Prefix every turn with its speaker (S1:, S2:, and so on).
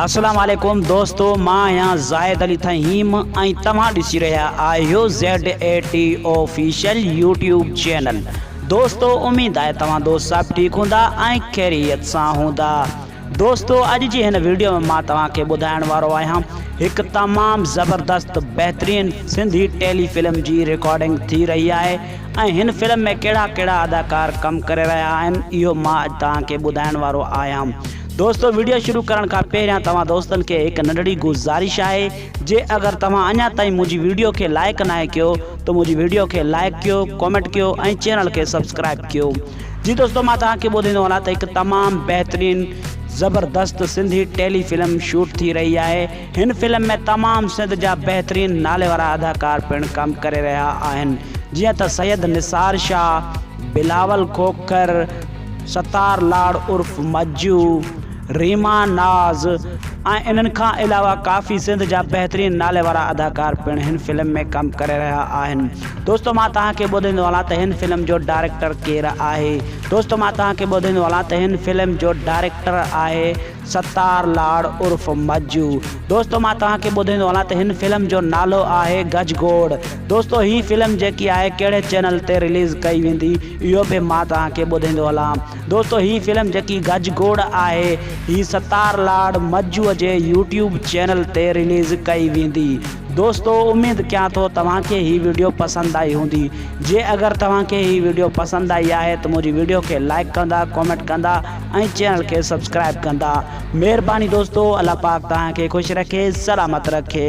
S1: اسلام عليڪم دوستو مان آهيان زاهد علي ٿهيم ۽ توهان ڏسي رهيا آهيو Z A T official YouTube channel دوستو اميد آهي توهان دوست سڀ ٺيڪ هوندا ۽ خيريت سان هوندا دوستو اڄ جي هن ويڊيو ۾ مان توهان کي ٻڌائڻ وارو آهيان هڪ تمام زبردست بهترين سنڌي ٽيلي فلم جي رڪارڊنگ ٿي رهي آهي ۽ هن فلم ۾ ڪهڙا ڪهڙا اداڪار ڪم ڪري رهيا آهن اهو مان اڄ توهان کي ٻڌائڻ وارو آهيان. دوستو وڊيو شروع ڪرڻ کان پهريان توهان دوستن کي هڪ ننڍڙي گذارش آهي جي اگر توهان اڃا تائين منهنجي وڊيو کي لائيڪ ناهي ڪيو ته منهنجي وڊيو کي لائيڪ ڪيو ڪومينٽ ڪيو ۽ چينل کي سبسڪرائيب ڪيو جي دوستو مان توهان کي ٻڌيندو هلان ته هڪ تمام بهترين زبردست سنڌي ٽيلي فلم شوٽ ٿي رهي آهي هن فلم ۾ تمام سنڌ جا بهترين نالي وارا اداڪار پڻ ڪم ڪري رهيا آهن جيئن ته سيد نثار شاهه بلاول کوکر ستار لاڙ عرف مجو، ريما ناز ۽ انهن کان علاوه ڪافي سنڌ جا بهترين نالي وارا اداڪار پڻ هن فلم ۾ ڪم ڪري رهيا آهن. دوستو مان توهان کي ٻڌائيندو هلان ته هن فلم جو ڊائريڪٽر ڪير آهي. دوستو مان توهان کي ٻڌائيندو هلان ته هن فلم جو ڊائريڪٽر آهي ستار لاڙ عرف مجو. دوستو مان توهان کي ٻڌائيندو هلان ته هن فلم جو نالو آهي گجگوڙ. دوستو هي فلم جيڪي آهي ڪهڙي چينل تي رليز ڪئي ويندي اهو به مان توهان کي ٻڌائيندو هلان. دوستو هي فلم جيڪي گجگوڙ آهي هي ستار لاڙ مجو جي يوٽيوب چينل تي رليز ڪئي ويندي. دوستو اميد ڪيان ٿو توهان کي هي وڊيو پسند آئي هوندي. جي اگر توهان کي هي وڊيو پسند آئي آهي ته منهنجي وڊيو کي لائيڪ ڪندا ڪومينٽ ڪندا. ۽ چينل کي سبسڪرائب ڪندا مهرباني دوستو الله پاڪ توهان کي خوش رکي سلامت رکي.